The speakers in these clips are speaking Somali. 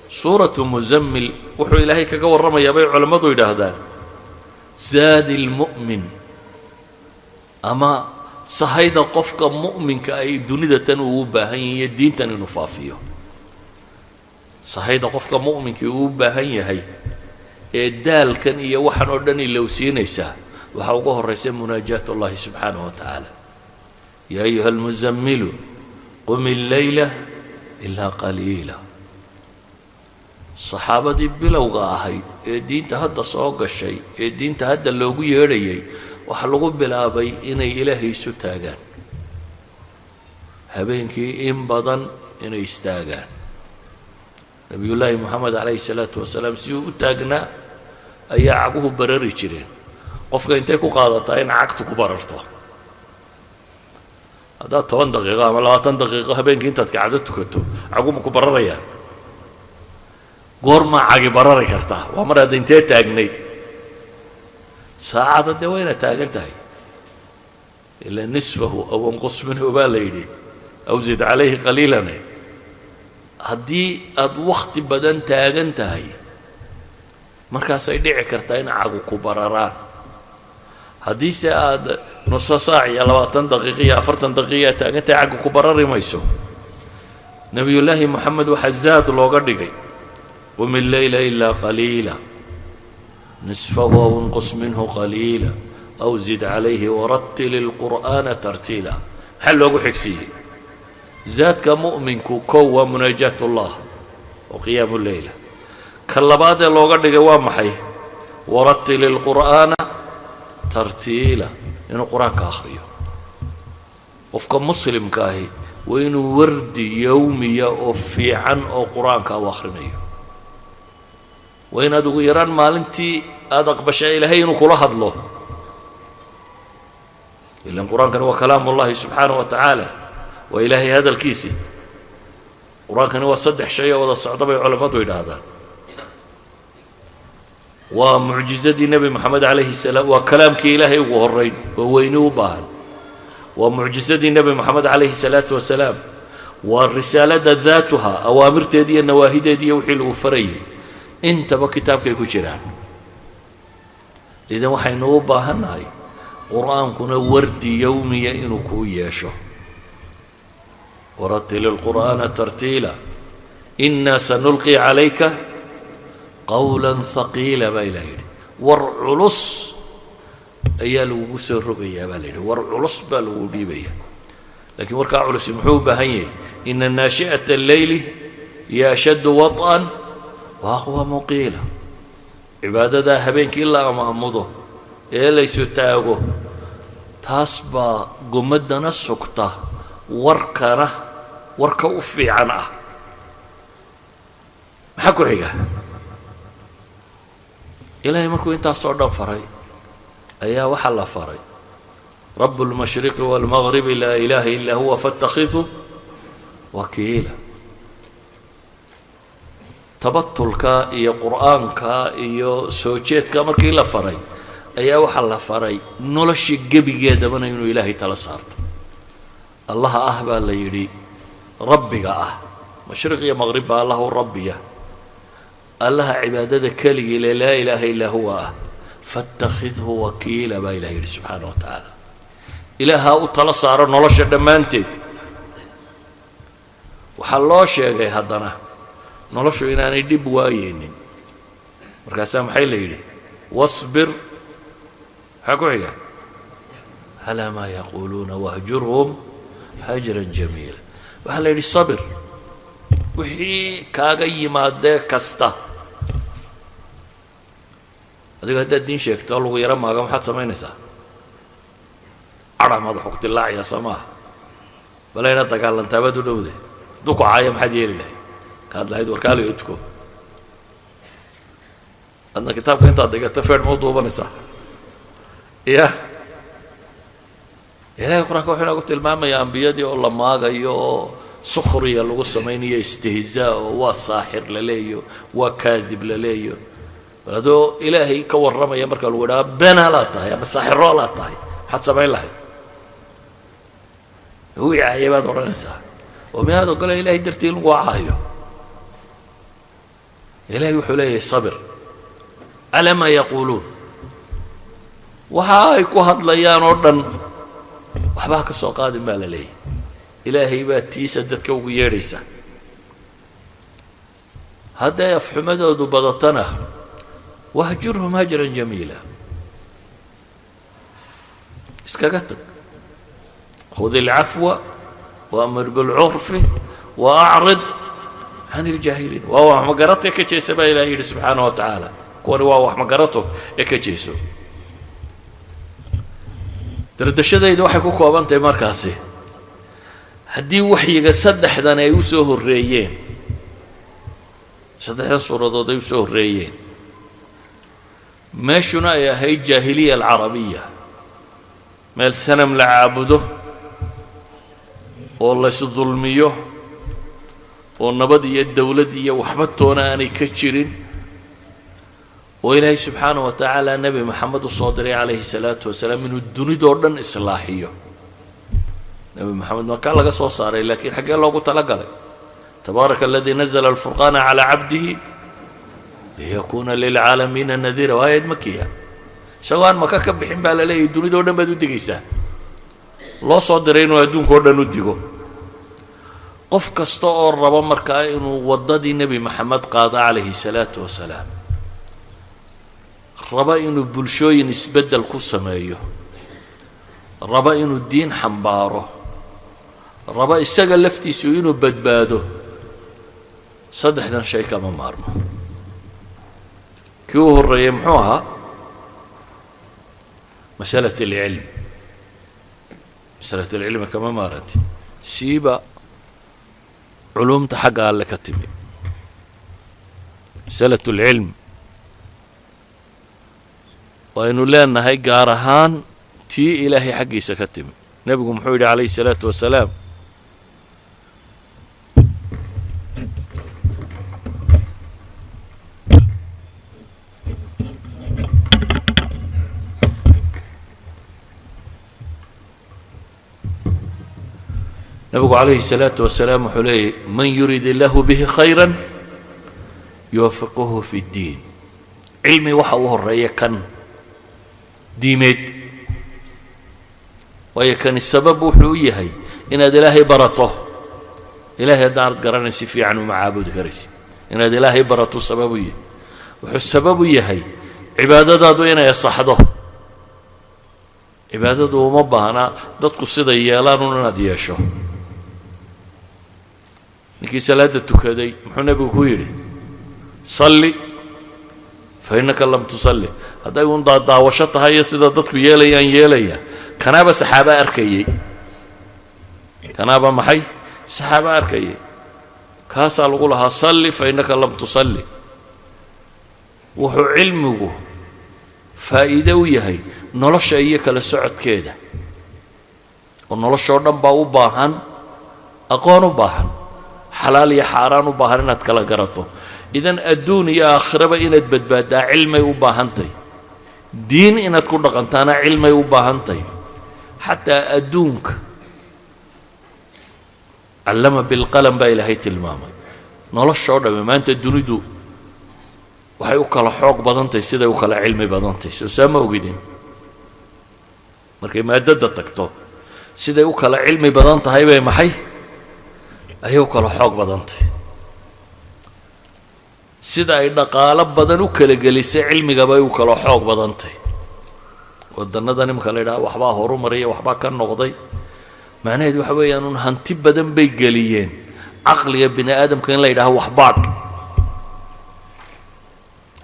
Suuratu Muzammil wuxuu Ilaahay kaga warramayaa bay culammadu yidhaahdaan zaadi lmu'min ama sahayda qofka mu'minka ay dunida tan uu u baahan yahay iyo diintan inuu faafiyo. Sahayda qofka mu'minkii uu u baahan yahay ee daalkan iyo waxan oo dhan ilowsiinaysaa waxaa uga horraysa munaajaat ullahi subxaanahu wa tacaala. Yaa ayuha almuzammilu qum illeyla ilaa qaliila. Saxaabadii bilowga ahayd ee diinta hadda soo gashay ee diinta hadda loogu yeedhayay waxaa lagu bilaabay inay Ilaahay isu taagaan habeenkii, in badan inay istaagaan. Nebiyullaahi Moxamed calayhi salaatu wasalaam si uu u taagnaa ayaa caguhu barari jireen. Qofka intay ku qaadataa in cagtu ku bararto? Haddaad 10 daqiiqo ama 20 daqiiqo habeenkii intaad kacdo tukato, caguma ku bararayaan? Goormaa cagi barari kartaa? Waa mar aad intee taagnayd saacada. Dee wayna taagan tahay ilaa nisfahu aw anqus minhu baa la yidhi aw zid calayhi qaliilane. Haddii aad wakhti badan taagan tahay, markaasay dhici kartaa in cagu ku bararaan. Haddiise aad nuso saac iyo 20 daqiiqo iyo 40 daqiiqa taagan tahay, cagu ku barari mayso. Nebiyullaahi Moxamed waxaa zaad looga dhigay: qum illeyla ilaa qaliila, nisfahu aw inqus minhu qaliila aw zid calayhi warattil ilqur'aana tartiila. Maxaa loogu xigsiiyey zaadka mu'minku? Kow waa munaajaat ullah oo qiyaamu leyla. Ka labaadee looga dhigay waa maxay? Warattil ilqur'aana tartiila, inuu qur-aanka akhriyo. Qofka muslimka ahi waa inuu wardi yowmiya oo fiican oo qur-aanka u akhrinayo. Waa inaad ugu yaraan maalintii aada aqbashaa Ilaahay inuu kula hadlo, ilan qur-aankani waa kalaam ullahi subxaanaه wa tacaala, waa Ilaahay hadalkiisii. Qur-aankani waa saddex shay oo wada socda bay culammadu yidhaahdaan: waa mucjizadii Nebi Moxamed calayhi salaam, waa kalaamkii Ilaahay ugu horrayn oo weyni u baahan, waa mucjizadii Nebi Moxamed calayhi salaatu wasalaam, waa risaalada daatuha, awaamirteedi iyo nawaahideedi iyo wixii lagu farayay intaba kitaabkay ku jiraan. Idan waxaynu u baahannahay qur-aankuna wardi yowmiya inuu kuu yeesho. Waratil ilqur'aana tartiila, inaa sanulqi calayka qawla haqiila baa Ilah yidhi. War culus ayaa lagugu soo rogayaa baa la yidhi, war culus baa lagu dhiibaya. Lakiin warkaa culusi muxuu u baahan yahay? Ina naashi'ata alleyli hiya ashaddu waط'an wa aqwamu qiila. Cibaadadaa habeenkii la amaamudo ee laysu taago, taas baa gomaddana sugta, warkana warka u fiican ah. Maxaa ku xiga? Ilaahay markuu intaasoo dhan faray ayaa waxaa la faray: rabu اlmashriqi wاlmagribi laa ilaha ila huwa faاtakhidhu wakiila. Tabatulka iyo qur'aanka iyo soo jeedka markii la faray ayaa waxaa la faray nolosha gebigeedabana inuu Ilaahay tala saarto. Allaha ah baa la yidhi rabbiga ah mashriq iyo maqrib baa Allahu rabbiya, Allaha cibaadada keligii le, laa ilaaha illaa huwa ah, faاtakhidhu wakiila baa Ilah yidhi subxaana wa tacaala. Ilaahaa u tala saaro nolosha dhammaanteed. Waxaa loo sheegay haddana noloshu inaanay dhib waayeynin. Markaasaa maxay la yidhi? Wasbir, maxaa ku xiga? Calaa maa yaquuluuna wahjurhum hajran jamiila. Waxaa la yidhi sabir wixii kaaga yimaadee kasta. Adigo haddaad diin sheegto lagu yaro maaga, maxaad samaynaysaa? Cadha madaxu ku dilaacaya, soo maaha? Bale inaad dagaalantaabaad u dhowde. Hadduu ku caayo, maxaad yeeli lahayd? Kaad lahayd warkaaliyo tuko, adna kitaabka intaad dhigato feedh ma u duubanaysaa? Ya Ilahay qur-aanka wuxuu inoogu tilmaamayaa ambiyadii oo la maagayo oo sukhriya lagu samaynayo, istihzaa, oo waa saaxir la leeyo, waa kaadib la leeyo. Bal adoo Ilaahay ka warramaya marka lagu idhaha beenaalaad tahay ama saaxiroolaad tahay, maxaad samayn lahayd? Wii caaya baad odhanaysaa. Oo miyaad ogola Ilahay dartii in lagu caayo? Ilaahay wuxuu leeyahay sabir calaa maa yaquuluun, waxa ay ku hadlayaan oo dhan waxba ha ka soo qaadin baa la leeyahay. Ilaahay baa tiisa dadka ugu yeedhaysa. Hadday afxumadoodu badatana wahjurhum hajran jamiila, iskaga tag. Khud ilcafwa waamir bilcurfi wa acrid can iljaahiliin. Waa wax magarato ee ka jeesa baa ilahay yidhi subxaana wa tacaala. Kuwani waa wax magarato ee ka jeeso. Dardashadaydu waxay ku kooban tahay markaasi, haddii waxyiga saddexdan ay u soo horreeyeen, saddexdan suuradood ay u soo horreeyeen, meeshuna ay ahayd jaahiliya alcarabiya, meel sanam la caabudo oo laysdulmiyo oo nabad iyo dowlad iyo waxba toona aanay ka jirin, oo Ilaahay subxaana wa tacaala Nebi Maxamed u soo diray calayhi salaatu wasalaam inuu dunidoo dhan islaaxiyo. Nebi Maxamed makaa laga soo saaray, laakiin xaggee loogu talagalay? Tabaaraka aladii nazla alfurqaana calaa cabdihi liyakuuna lilcaalamiina nadiira. Waa aayad makiya, isagoo aan maka ka bixin baa la leeyahy dunidoo dhan baad u digaysaa. Loo soo diray inuu adduunka o dhan u digo. Qof kasta oo rabo markaa inuu waddadii Nebi Maxamed qaado calayhi salaatu wasalaam, raba inuu bulshooyin isbeddel ku sameeyo, raba inuu diin xambaaro, raba isaga laftiisu inuu badbaado, saddexdan shay kama maarmo. Kii u horreeyey muxuu ahaa? Masalat alcilm. Masalat alcilmi kama maarantid, siiba culumta xagga alle ka timi. Masalat alcilm waynu leenahay, gaar ahaan tii Ilaahay xaggiisa ka timi. Nebigu muxuu yidhi calayhi salaatu wasalaam? Nebigu calayhi salaatu wasalaam wuxuu leeyay: man yurid illaahu bihi khayra yuwafiquhu fi ddiin. Cilmi waxa u horeeya kan diimeed, waayo kani sabab wuxuu u yahay inaad Ilaahay barato. Ilahay haddaanad garanayn, si fiican uma caabudi karaysid. Inaad Ilaahay barato sabab u yahay. Wuxuu sabab u yahay cibaadadaadu inay asaxdo. Cibaadadu uma baahna dadku siday yeelaan un inaad yeesho. Ninkii salaadda tukaday muxuu nebigu ku yidhi? Salli fa innaka lam tusalli. Hadday un daadaawasho tahay iyo sida dadku yeelayaan yeelaya, kanaaba saxaaba arkayey, kanaaba maxay saxaaba arkayay, kaasaa lagu lahaa salli fa innaka lam tusalli. Wuxuu cilmigu faa'iide u yahay nolosha iyo kala socodkeeda, oo noloshoo dhan baa u baahan aqoon, u baahan xalaal iyo xaaraan, u baahan inaad kala garato. Idan adduun iyo aakhiraba inaad badbaaddaa cilmay u baahantay, diin inaad ku dhaqantaana cilmay u baahantay. Xataa adduunka callama bilqalam baa Ilaahay tilmaamay. Noloshoo dhamme maanta dunidu waxay u kala xoog badantahay siday u kala cilmi badantahay. Soo saa ma ogidin? Markay maadadda tagto, siday u kala cilmi badan tahay bay maxay ayay u kala xoog badantahay. Sida ay dhaqaalo badan u kala gelisay cilmiga bay u kala xoog badantay. Waddannadan imanka la yidhaha waxbaa horumaraya, waxbaa ka noqday, macnaheed waxa weeyaan un hanti badan bay geliyeen caqliga bini aadamka in la yidhaha waxbaadh.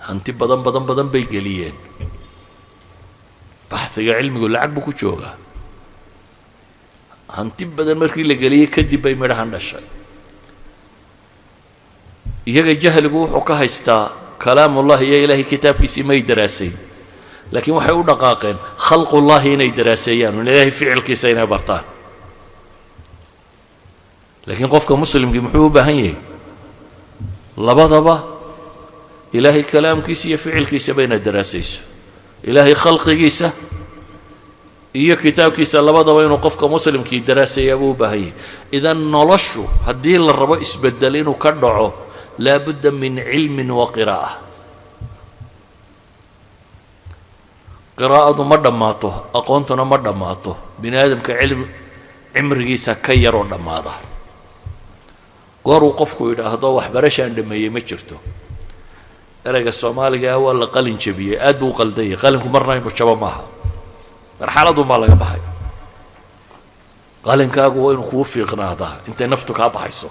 Hanti badan badan badan bay geliyeen. Baxhiga cilmigu lacag buu ku joogaa. Hanti badan markii la geliyey kadib bay midhahan dhashay. Iyaga jahligu wuxuu ka haystaa kalaamullahi iyo Ilaahay kitaabkiisii may daraasayn, laakiin waxay u dhaqaaqeen khalqullahi inay daraaseeyaan un Ilaahay ficilkiisa inay bartaan. Laakiin qofka muslimkii muxuu u baahan yahay? Labadaba, Ilaahay kalaamkiisa iyo ficilkiisaba inaad daraasayso. Ilaahay khalqigiisa iyo kitaabkiisa labadaba inuu qofka muslimkii daraasayaa buu u baahan yahay. Idan noloshu haddii la rabo isbeddel inuu ka dhaco, Laa budda min cilmin wa qiraa'a. Qiraa'adu ma dhammaato, aqoontuna ma dhammaato. Bini aadamka cilmi cimrigiisa ka yaroo dhammaada. Goor uu qofku yidhaahdo waxbarashaan dhameeyey ma jirto. Ereyga Soomaaliga ah waa la qalin jabiyey, aad buu u qaldanyay. Qalinku marna inuu jabo maaha, marxaladun baa laga baxay. Qalinkaagu waa inuu kuu fiiqnaadaa intay naftu kaa baxayso,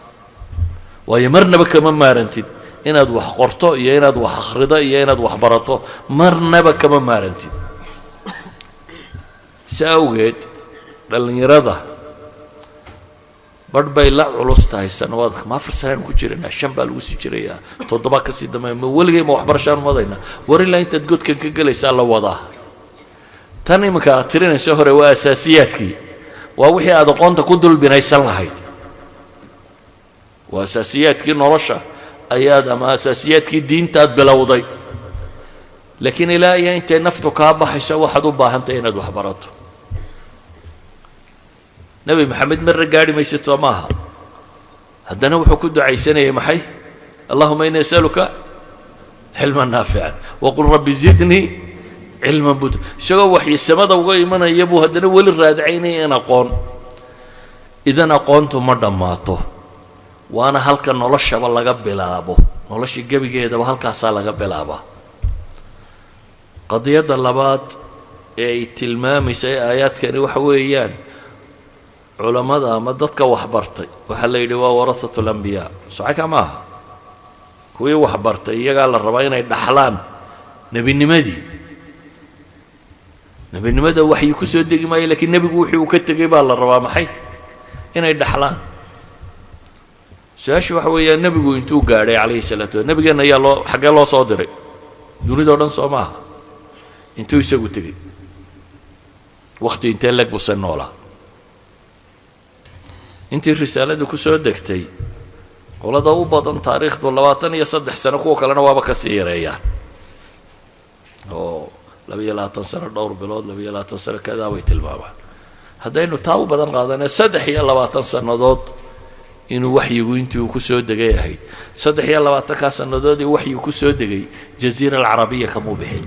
waayo marnaba kama maarantid inaad wax qorto iyo inaad wax akhrido iyo inaad wax barato, marnaba kama maarantid. Si awgeed dhallinyarada barh bay la culus tahay sanawaadka. Ma 4 sanaan ku jiraynaa, 5 baa lagu sii jirayaa, 7 kasii dambeeya, ma weligay ma waxbarashaan wadayna? War, ilaa intaad godkan ka gelaysaa la wadaa. Tan iminka aad tirinayso hore waa asaasiyaadkii, waa wixii aad aqoonta ku dulbinaysan lahayd, waa asaasiyaadkii nolosha ayaad ama asaasiyaadkii diintaad bilowday. Laakiin ilaa iyo intay naftu kaa baxayso waxaad u baahantahay inaad wax barato. Nebi Maxamed marna gaadhi maysid, soo maaha? Haddana wuxuu ku ducaysanayay maxay? اللهم إني أسألك علما نافعا وقل رب زدني علما. Bud isagoo waxyi samada uga imanaya buu haddana weli raadacaynaya in aqoon. Idan aqoontu ma dhammaato, waana halka noloshaba laga bilaabo. Nolosha gebigeedaba halkaasaa laga bilaabaa. Qadiyadda labaad ee ay tilmaamaysa ee aayaadkani waxa weeyaan culammada ama dadka waxbartay waxaa la yidhi waa ورثة الأنبياء. Socaka maaha, kuwii waxbartay iyagaa la rabaa inay dhaxlaan nebinimadii. Nebinimada waxyi ku soo degi maayo, lakiin nebigu wixii uu ka tegey baa la rabaa maxay inay dhaxlaan. Su-aashu waxa weeyaan, nebigu intuu gaadhay calayhi salaatu wa nebigeenna ayaa loo xaggee loo soo diray? Dunidao dhan, soo maaha? Intuu isagu tegey, wakhti intee leg buse noolaa intii risaaladu ku soo degtay? Qolada u badan taariikhdu 23 sano, kuwa kalena waaba kasii yareeyaan oo 22 sano dhowr bilood, 22 sano kadaa bay tilmaamaan. Haddaynu taa u badan qaadanee, 23 sannadood inuu waxyigu intii uu ku soo degay ahayd. 23-kaa sannadood ee waxyigu ku soo degay Jaziira Alcarabiya kamuu bixin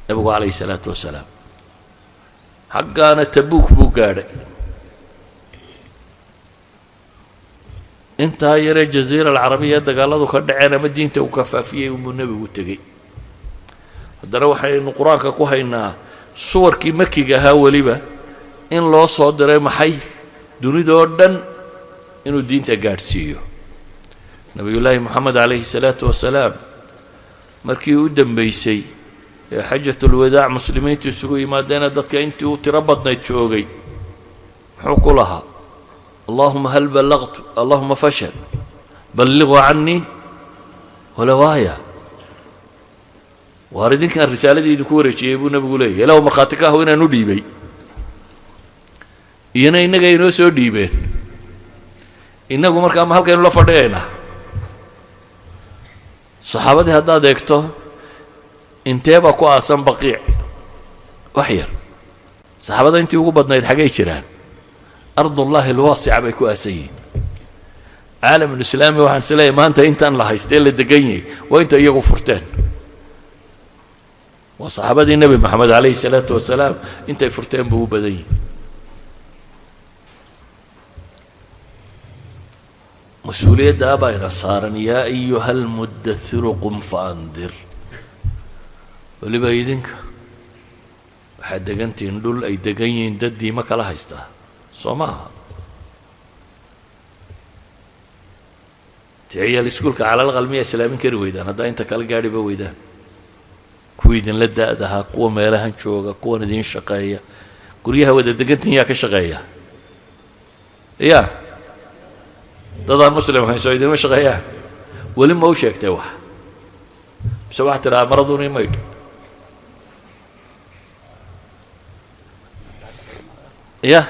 nebigu calayhi salaatu wasalaam. Xaggaana Tabuuk buu gaadhay. Intaa yaree Jaziira Alcarabiya dagaaladu ka dhaceen ama diinta uu ka faafiyey unbuu nebigu tegey. Haddana waxaynu Qur-aanka ku haynaa suwarkii makiga ahaa weliba in loo soo diray maxay? Dunidoo dhan inuu diinta gaadhsiiyo. Nabiyullaahi Moxamed calayhi salaatu wasalaam markii u dambeysay ee xajatulwadaac muslimiintu isugu yimaadeena, dadka intii u tiro badnayd joogay, muxuu ku lahaa? اللهم هل بلغت، اللهم فاشهد، بلغوا عني ولو آية. Waar, idinkaan risaaladii idinku wareejiyey buu nebigu leeyahy, ilaw markhaati ka ahu inaan u dhiibay, iyana innaga inoo soo dhiibeen. Innagu markaa ma halkaynu la fadhiyaynaa? Saxaabadii haddaad eegto, intee baa ku aasan Baqiic? Wax yar. Saxaabada intii ugu badnayd xaggay jiraan? أرض الله الواسعة bay ku aasan yihiin. Caalamulislaami waxaan is leeyahay maanta intaan la haystee la degan yahay waa inta iyagu furteen, waa saxaabadii Nebi Maxamed calayhi salaatu wasalaam intay furteen buu u badan yihi. Mas-uuliyaddaa baa ina saaran. يا أيها المدثر قم فأنذر. Weliba idinka waxaad degantihiin dhul ay degan yihiin dad diimo kala haystaa, soo maaha? Ti ciyaal iskuulka calalaqal miyaa islaamin kari weydaan haddaa inta kala gaadhiba weydaan? Kuwa idinla da-dahaa, kuwa meelahan jooga, kuwan idin shaqeeya, guryaha wada degantihin yaa ka shaqeeya? Ya dadaan muslim ahayn soo idinma shaqeeyaan? Weli ma u sheegtay wax, mise waxaad tidhaha maraduni maydh? Ya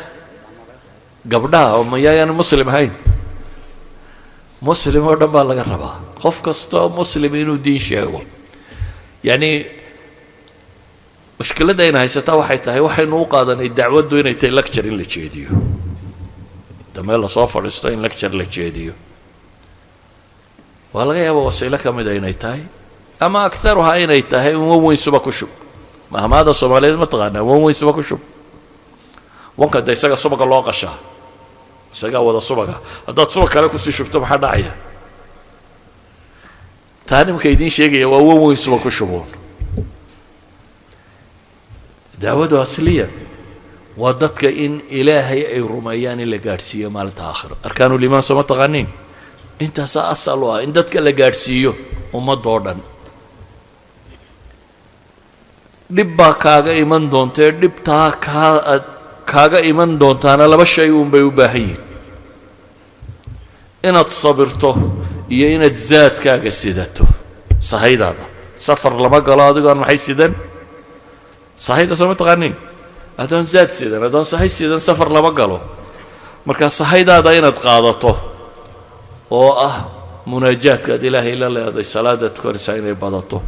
gabdhaha oo mayaayaan muslim ahayn? Muslim oo dhan baa laga rabaa, qof kastoo muslim inuu diin sheego. Yacni mushkiladda ayna haysataa waxay tahay waxaynu u qaadanay dacwaddu inay tahay lecture in la jeediyo, inta meel lasoo fadhiisto in lecture la jeediyo. Waa laga yaaba wasiilo ka mida inay tahay, ama akharuhaa inay tahay un wan weyn suba ku shub. Mahmaada Soomaaliyeed ma taqaanaa? Wan weyn suba ku shub. Wanka de isaga subaga loo qashaa, isagaa wada subaga. Haddaad subag kale kusii shubto, maxaa dhacaya? Taa nimka idiin sheegaya waa wan weyn suba ku shuboon. Dacwadu asliyan waa dadka in Ilaahay ay rumeeyaan, in la gaadhsiiyo maalinta aakhiro. Arkaanuliimaan sooma taqaaniin? Intaasaa asal u ah in dadka la gaadhsiiyo, ummadoo dhan. Dhib baa kaaga iman doontae, dhibtaa kaa aad kaaga iman doontaana laba shay uun bay u baahan yihin: inaad sabirto iyo inaad zaadkaaga sidato, sahaydaada. Safar lama galo adigoon maxay sidan? Sahayda sooma taqaaniin? Adoon zaad sidan, adoon sahay sidan, safar lama galo. Marka sahaydaada inaad qaadato, oo ah munaajaadkaad Ilaahay la leeday, salaadaad tukanaysaa inay badato,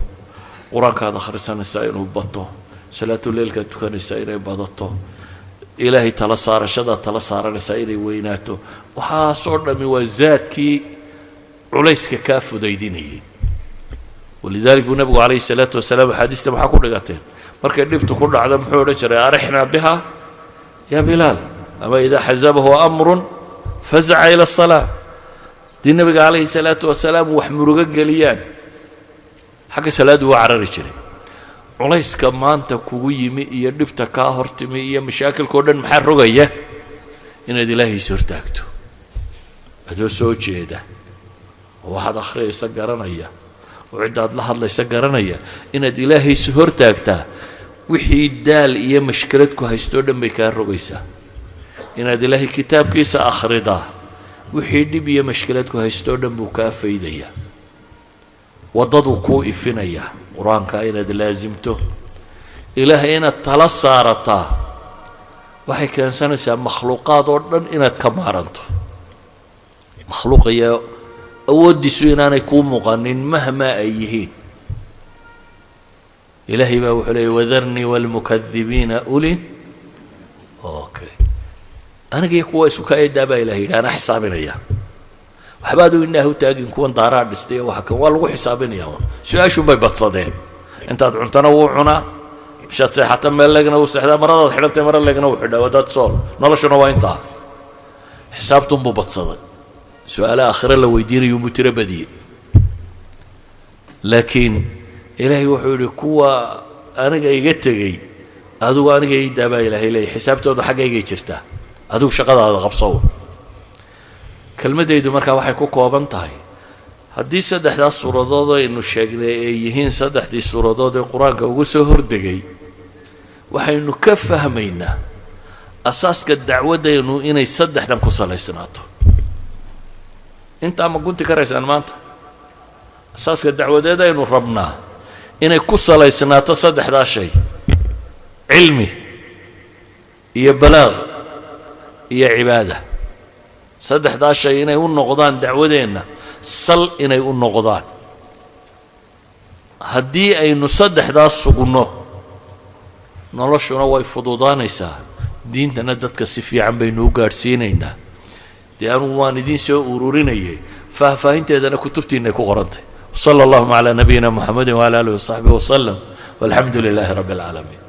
Qur-aankaad akhrisanaysaa inuu bato, salaatuleilkaad tukanaysaa inay badato, Ilaahay tala saarashadaad tala saaranaysaa inay weynaato, waxaasoo dhammi waa zaadkii culayska kaa fudaydinayay. Walidalik buu Nabigu calayhi salaatu wasalaam, axaadiista maxaa ku dhigateen, markay dhibtu ku dhacdo muxuu odhan jiray? "Arixnaa biha ya Bilaal." Ama idaa xasabahu amrun fazaca ila asalaa. Haddii Nabiga calayhi salaatu wasalaam wax murugo geliyaan, xagga salaaddu waa carari jiray. Culayska maanta kugu yimi iyo dhibta kaa hortimi iyo mashaakilka o dhan maxaa rogaya? Inaad Ilaahiisa hortaagto adoo soo jeeda, oo waxaad akhriyaysa garanaya, oo ciddaad la hadlaysa garanaya. Inaad Ilaahaysa hortaagtaa wixii daal iyo mashkilad ku haystoo dhan bay kaa rogaysaa. Inaad Ilaahay kitaabkiisa akhridaa wixii dhib iyo mashkilad ku haystoo dhan buu kaa faydayaa, waddaduu kuu ifinayaa. Qur-aanka inaad laasimto, Ilaahay inaad tala saarataa, waxay keensanaysaa makhluuqaad oo dhan inaad ka maaranto. Makhluuqaya awooddiisu inaanay kuu muuqanin mahmaa ay yihiin. Ilaahay baa wuxuu leeyay: "Wadarnii waalmukadibiina uli." Okay, aniga iyo kuwa isu ka eedaa baa Ilahay yidhi, anaa xisaabinaya. Waxba aduu indhaha u taagin kuwan daaraa dhistay. Waxa kan waa lagu xisaabinaya un, su-aashun bay badsadeen. Intaad cuntana wuu cunaa, bishaad seexata meel leegna wuu seexdaa, maradaad xidhantay mara leegna wuu xidhaa. Wadaad sool, noloshuna waa intaa. Xisaabtunbuu badsaday, su-aale aakhire la weydiinayuu buu tiro badiyey. Laakiin Ilaahay wuxuu yidhi: "Kuwa aniga iga tegey, adigu aniga ii daabaa." Ilaahay leeyahy, xisaabtooda xaggaygay jirtaa, adigu shaqadaada qabsow. Kelmaddaydu markaa waxay ku kooban tahay: haddii saddexdaas suuradood aynu sheegnay ay yihiin saddexdii suuradood ee Qur-aanka ugu soo hordegay, waxaynu ka fahmaynaa asaaska dacwaddaynu inay saddexdan ku salaysnaato. Intaa ma gunti karaysaan? Maanta asaaska dacwadeed aynu rabnaa inay ku salaysnaato saddexdaa shay: cilmi iyo balaaq iyo cibaada. Saddexdaa shay inay u noqdaan dacwadeenna sal, inay u noqdaan. Haddii aynu saddexdaas sugno, noloshuna way fududaanaysaa, diintana dadka si fiican baynu u gaadhsiinaynaa. Dee anugu waan idiin soo ururinayay, faahfaahinteedana kutubtiinay ku qorantay. Wsala allahuma calaa nabiyina Muxamedi wcala alihi wasaxbihi wasalam, walxamdu lilaahi rabbi alcaalamiin.